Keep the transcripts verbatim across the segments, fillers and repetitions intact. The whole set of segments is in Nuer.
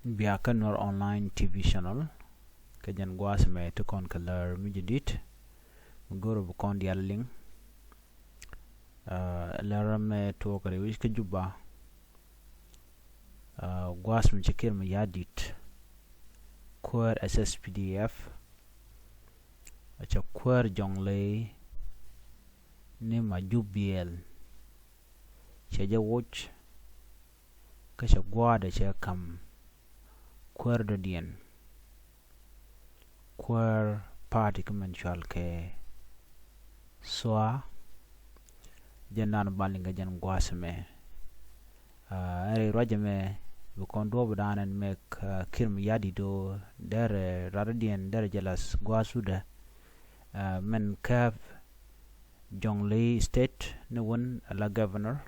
Bia kä Nuer Online T V channel. Kä jɛn gua̱a̱th mɛ ti kɔn kɛ lär mi jɛ dit mi go̱o̱r bi kɔn diaal liŋ. Lär mɛ tuɔɔk rɛy wi̱c kä Juba. Gua̱a̱th mi cɛ Kiir Mayardit, kuäär S S P D F, cɛ kuäär Jɔŋley ni Majup Biɛl, cɛ jɛ woc. Kä cɛ gua̱a̱dɛ cɛ ka̱m kuäär dɔ̱diɛn, kuäär party kä mɛn cual kɛ SSOA. Jɛn dan ban liŋ kä jɛn gua̱a̱th mɛ. Ɛ rɛy ruacɛ mɛ bi kɔn duɔ̱ɔ̱p dan ɛn mɛ Kiir Mayardit do̱ derɛ rat dɔ̱diɛn derɛ jɛ la̱th gua̱a̱th udɛ. Mɛn kääp Jɔŋley State ni wun ala governor.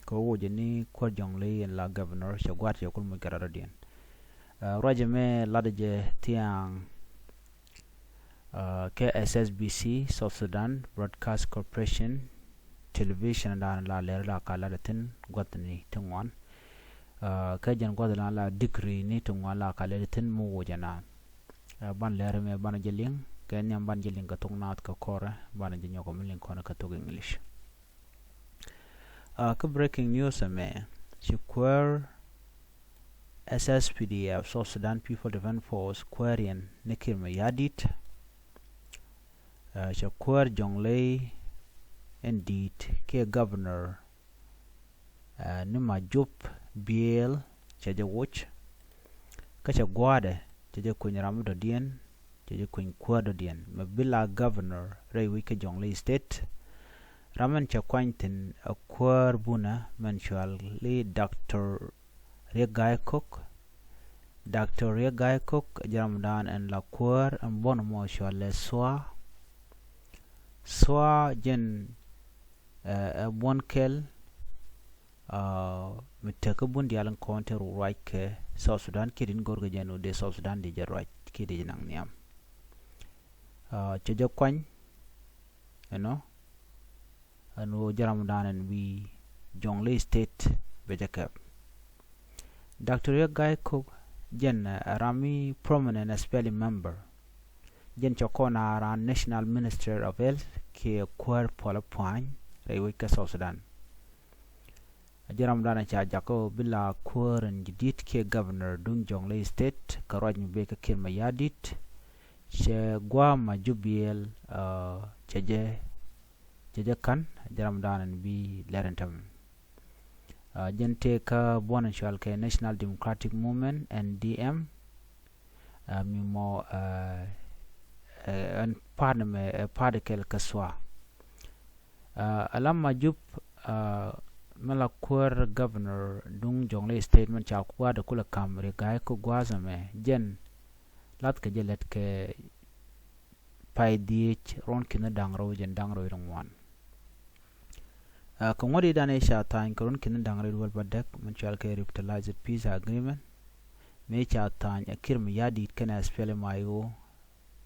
Kɛ wä wocɛ ni kuäär Jɔŋley in la governor cɛ gua̱a̱th cɛ kul muc kɛ rat dɔ̱diɛn. Ruacɛ mɛ latdɛ jɛ thia̱a̱ŋ kɛ S S B C, South Sudan Broadcast Corporation, television dan la lɛr la ka latdɛ thi̱n gua̱thni ti ŋuan. Kɛ jɛn gua̱th dan la degree ni ti ŋuan la ka latdɛ thi̱n mi wocɛ naan. Ban lɛr mɛ ban jɛ liŋ kɛ nhiam ban jɛ liŋ kɛ thok naath kɛ kɔrɛ ban jɛ nyɔk mi liŋ kɔn kɛ thok English. Kä breaking news ɛmɛ, ci kuäär S S P D F, South Sudan People Defense Force, kuääriɛn ni Kiir Mayardit, cɛ kuäär Jɔŋley in di̱i̱t kiɛ governor ni Majup Biɛl cɛ jɛ woc. Kä cɛ gua̱a̱dɛ cɛ jɛ kuny ram dɔ̱diɛn, cɛ jɛ kuny kuäär dɔ̱diɛn mɛ bi la governor rɛy wi̱c kä Jɔŋley State. Ram ɛn cɛ kuany thi̱n ɛ kuäär bunä mɛn cual i̱ Doctor Riek Gai Kok. Doctor Riek Gai Kok jɛ ram dan ɛn la kuäär ɛn buɔn mɔ cual ɛ SSOA. SSOA jɛn ɛ buɔn kɛl mi tekä bun diaal in kɔn te ruac kɛ South Sudan kiɛ din go̱rkɛ jɛn wä dee South Sudan di jɛ ruac kiɛ di jɛ naŋ nhiam. Cɛ jɛ kuany ɛnɔ ɛn wä jɛ ram dan ɛn wi̱i̱ Jɔŋley State bɛ jɛ kɛp. Doctor Riek Gai Kok jɛn ɛ ram mi prominent S P L M member. Jɛn cɛ kɔn a ran National Minister of Health kiɛ kuäär puɔlä pua̱ny rɛy wec kä South Sudan. A jɛ ram dan ca jakä bi la kuäär in jɛ dit kiɛ governor duŋ Jɔŋley State kɛ ruac mi bek kä Kiir Mayardit. Cɛ gua̱a̱ Majup Biɛl cɛ jɛ cɛ jɛ ka̱n. A jɛ ram dan in bi lɛr in tämɛ. Jɛn tëë kä buɔn in cual kɛ National Democratic Movement, N D M. Mi mɔ ɛn party mɛ ɛ party kɛl kä SSOA. Alam Majup mɛ la kuäär governor duŋ Jɔŋley State mɛn ca kuäär de kulɛ ka̱m Riek Gai Kok gua̱a̱th ɛmɛ jɛn lath kɛ jɛ lɛt kɛ pay dhiec ruɔ̱n ki̱n da̱ŋ rɛw jɛn da̱ŋ rɛw ŋuan. Kɛ ŋuɔ̱t i̱ dan i̱ ca tha̱a̱ny kɛ ruɔ̱n ki̱n da̱ŋ rɛw wäl bädäk min cual kɛ Revitalized Peace Agreement. Mëë ca tha̱a̱ny ɛ Kiir Mayardit kɛnɛ S P L M I O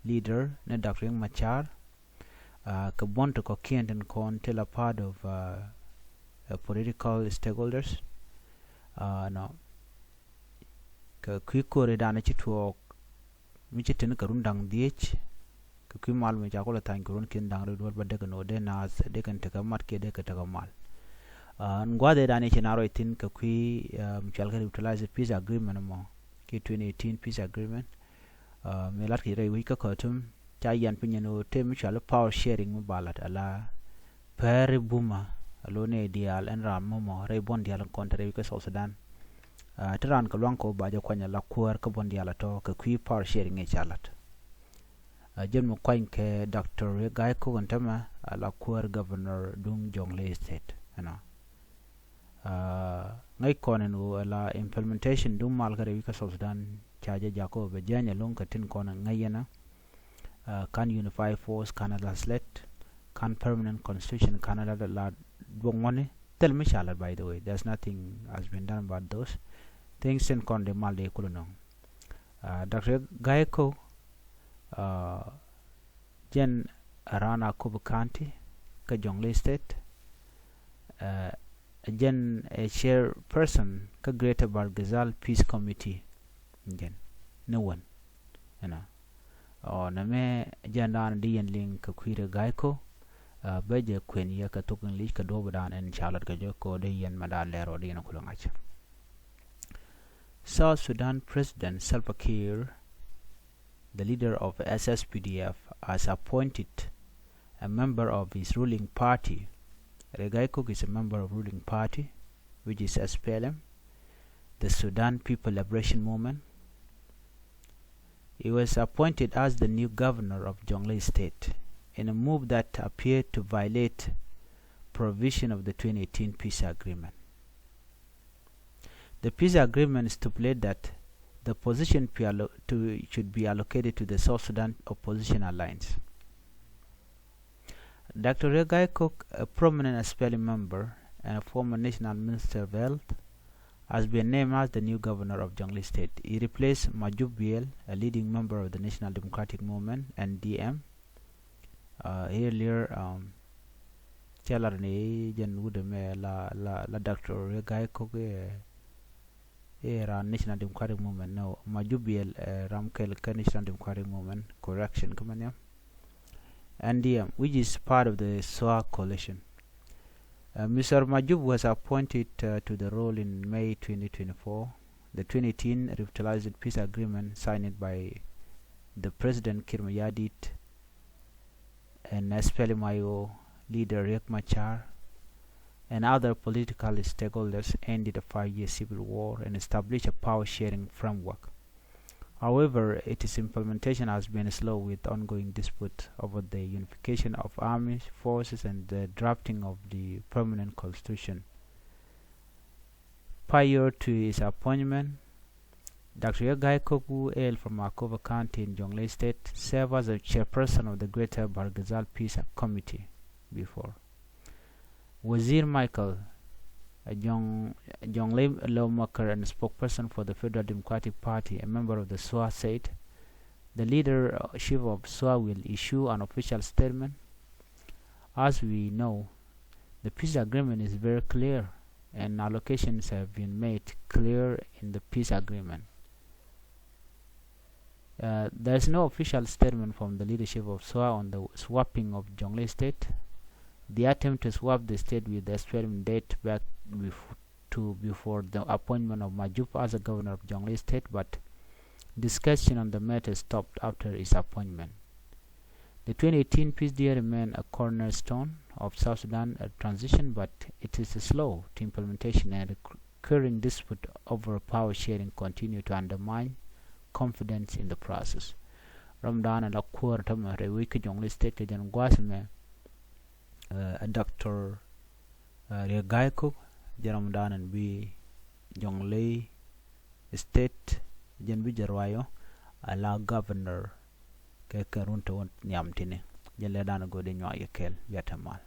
leader ni Doctor Riek Machar. Kɛ buɔ̱n ti kɔ̱kiɛn tin kɔn ti la part of political stakeholders. Nɔ kɛ kui̱ ko̱ri dan ci tuɔɔk mi ci tin kɛ run da̱ŋ dhiec. Kɛ kui̱ mal mi ca kulɛ tha̱a̱ny kɛ run ki̱n da̱ŋ rɛw duɔ̱ɔ̱r bädäk ɛn ɣöö dee naath dee kɛn tekɛ mat kiɛ dee kɛ tekɛ mal. Ɛn gua̱a̱th ëë dan i̱ ci na ruac thi̱n kɛ kui̱ mi cual kɛ Revitalized Peace Agreement mɔ kiɛ twenty eighteen Peace Agreement. Mi lat kɛ rɛy wec kä Khartoum ca yian piny ɛn ɣöö tëë mi cual i̱ power sharing mi ba lat ala pɛri bumä a lo̱n ëë diaal ɛn ram mɔmɔ rɛy buɔ̱n diaal in kɔn te rɛy wec kä South Sudan. Ti raan kɛ luaŋ kɛ ɣöö ba jɛ kuany ala kuäär kä buɔ̱n diaal a tɔ̱ kɛ kui̱ power sharing ëë ca lat. Jɛn mi kuany kɛ Doctor Riek Gai Kok ɛn tämɛ ala kuäär governor duŋ Jɔŋley State ɛnɔ. Ŋäc kɔn ɛn ɣöö ala implementation duŋ mal kä rɛy wec kä South Sudan ca jɛ jakä ɣöö bɛ jiäny ɛlɔ̱ŋ kɛ tin kɔn ŋäc yɛn ɛ. Kan unified force kan a la slet, kan permanent constitution kan a la duɔk ŋuɔ̱ni. Thil mi ca lat, by the way, there's nothing has been done about those things. Tin kɔn di mal di kulɛ nɔŋ. Doctor Gai Kok jɛn a ran Akobo County kä Jɔŋley State. Jɛn ɛ chairperson kä Greater Bahr el Ghazal Peace Committee. Jɛn ni wän ɛnɔ. Ɔ nɛmɛ jɛn dan di yɛn liŋ kɛ kui̱ Riek Gai Kok. Bä jɛ kuɛn yɛ kɛ thok English kɛ duɔ̱ɔ̱p dan ɛn ca lat kɛ jɛ kɛ di yɛn mɛ dan lɛr ɔ di yɛn kulɛ ŋa̱c. South Sudan President Salva Kiir, the leader of S S P D F, has appointed a member of his ruling party. Riek Gai Kok is a member of ruling party, which is S P L M, the Sudan People Liberation Movement. He was appointed as the new governor of Jonglei State in a move that appeared to violate provision of the twenty eighteen peace agreement. The peace agreement stipulated that the position be allo-, to, should be allocated to the South Sudan Opposition Alliance. Doctor Riek Gai Kok, a prominent S P L M member and a former National Minister of Health, has been named as the new governor of Jonglei State. He replaced Majub Biel, a leading member of the National Democratic Movement, N D M. Uh, earlier, um, cɛ lar ni jɛn wut ɛmɛ la, la, la Doctor Riek Gai Kok, eh, eh, ran National Democratic Movement, no, Majub Biel, eh, ram kɛl kä National Democratic Movement, correction, kä mɛn yam. N D M, which is part of the SWA coalition. Uh, Mister Majub was appointed, uh, to the role in May twenty twenty-four. The twenty eighteen revitalized peace agreement signed by the President Kiir Mayardit and S P L M I O leader Riek Machar and other political stakeholders ended a five-year civil war and established a power-sharing framework. However, its implementation has been slow, with ongoing dispute over the unification of army forces and the drafting of the permanent constitution. Prior to his appointment, Doctor Riek Gai Kok, who hail from Akobo County in Jonglei State, served as a chairperson of the Greater Bahr el Ghazal Peace Committee before. Wazir Michael, a Jong-, Jonglei lawmaker and spokesperson for the Federal Democratic Party, a member of the SWA, said the leadership of SWA will issue an official statement. As we know, the peace agreement is very clear and allocations have been made clear in the peace agreement. Uh, there is no official statement from the leadership of SWA on the swapping of Jonglei State. The attempt to swap the state with the S P L M date back bef-, to before the appointment of Majub as a governor of Jonglei State, but discussion on the matter stopped after his appointment. The twenty eighteen peace deal remained a cornerstone of South Sudan, uh, transition, but it is slow to implementation and rec-, recurring dispute over power sharing continue to undermine confidence in the process. Ram dan la kuɔr tamɛ rɛy wec kä Jonglei State kɛ jɛn gua̱a̱th mɛ, uh, a Doctor, uh, Riek Gai Kok, jɛn ram dan bi Jonglei State, jɛn bi jɛ ruac ɔ, a la governor kɛ kɛ run te wä nhiam tini. Jɛn lɛ dan go̱o̱r di nyuak yɛ kɛl, bia te mal.